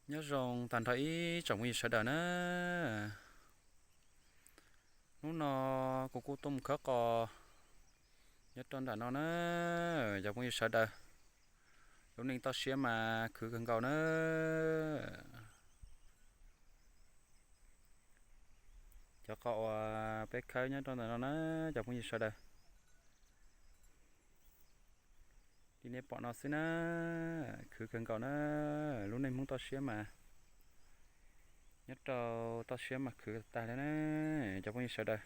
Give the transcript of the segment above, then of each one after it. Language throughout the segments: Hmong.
Nyob zoo tag nrho ib tsoom phooj ywg sawv daws na. Hnub no kuv kuj tuaj mus khawb qos nyob rau nram no na, cov phooj ywg sawv daws. Lub neej toj siab mas khwv kawg nkaus na. Cov qos uas peb khawb nyob rau ntawm no na, cov phooj ywg sawv daws. Li nej pom no xwb na, khwv kawg nkaus na. Lub neej Hmoob toj siab mas, nyob rau toj siab mas khwv tag li na, cov phooj ywg sawv daws.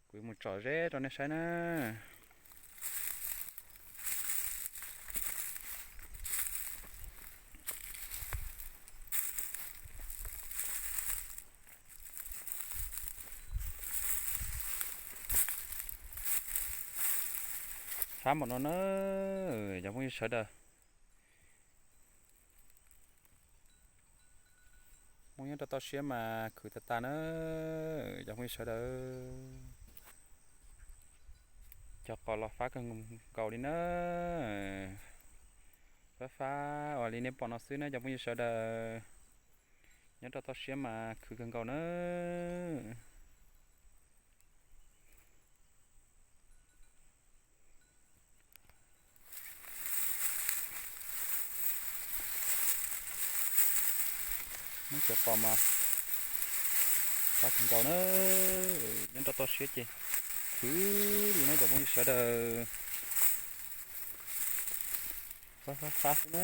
Kuv yuav mus tsom zeb rau nej saib na. Fab npaum no na, cov phooj ywg sawv daws. Hmoob nyob rau toj siab mas khwv tag tag na, cov phooj ywg sawv daws. Cov qos los fab kawg nkaus li na. Fab fab uas li nej pom no xwb na, cov phooj ywg sawv daws. Nyob rau toj siab mas khwv kawg nkaus na. Muab cov qos mas fab kawg nkaus na, nyob rau toj siab ces khwv li na, cov phooj ywg sawv daws. Fab fab fab xwb na.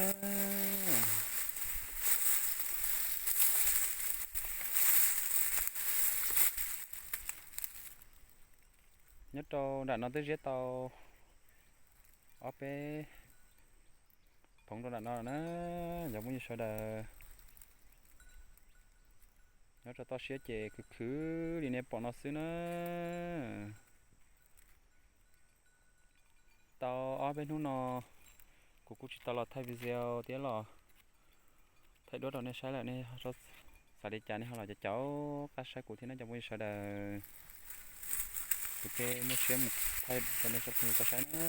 Nyob rau nram no twb ziab tau ob peb phoov rau nram no na, cov phooj ywg sawv daws. Nyob rau toj siab ces khwv khwv li nej pom no xwb na. Tau ob peb hnub no kuv kuj tsis tau los thaij video thiab los thaij duab rau nej saib lawm, nej xav li cas nej ho los caum caum qab saib kuv thiab na, cov phooj ywg sawv daws. Kuv thiaj muaj siab mus thaij rau nej tsoom phooj ywg tau saib na.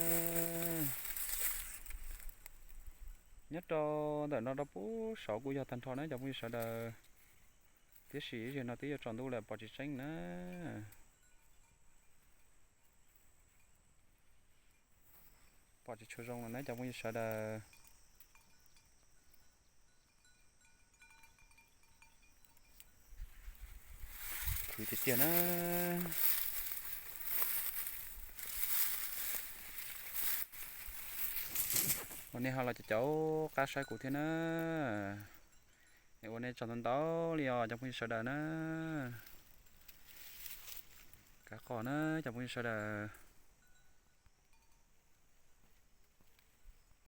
Nyob rau ntawm no rau pub saud kuj yog tag nrho na, cov phooj ywg sawv daws. Tiam sis ib zaug no twb yuav tsaus ntuj lawm pom tsis tseeb na. Pom tsis tshua zoo los na, cov phooj ywg sawv daws. Khwv tiag tiag na. Ua nej ho los caum caum qab saib kuv thiab na. Es ua nej tsaug ntau ntau li os, cov phooj ywg sawv daws na. Kav qos na, cov phooj ywg sawv daws.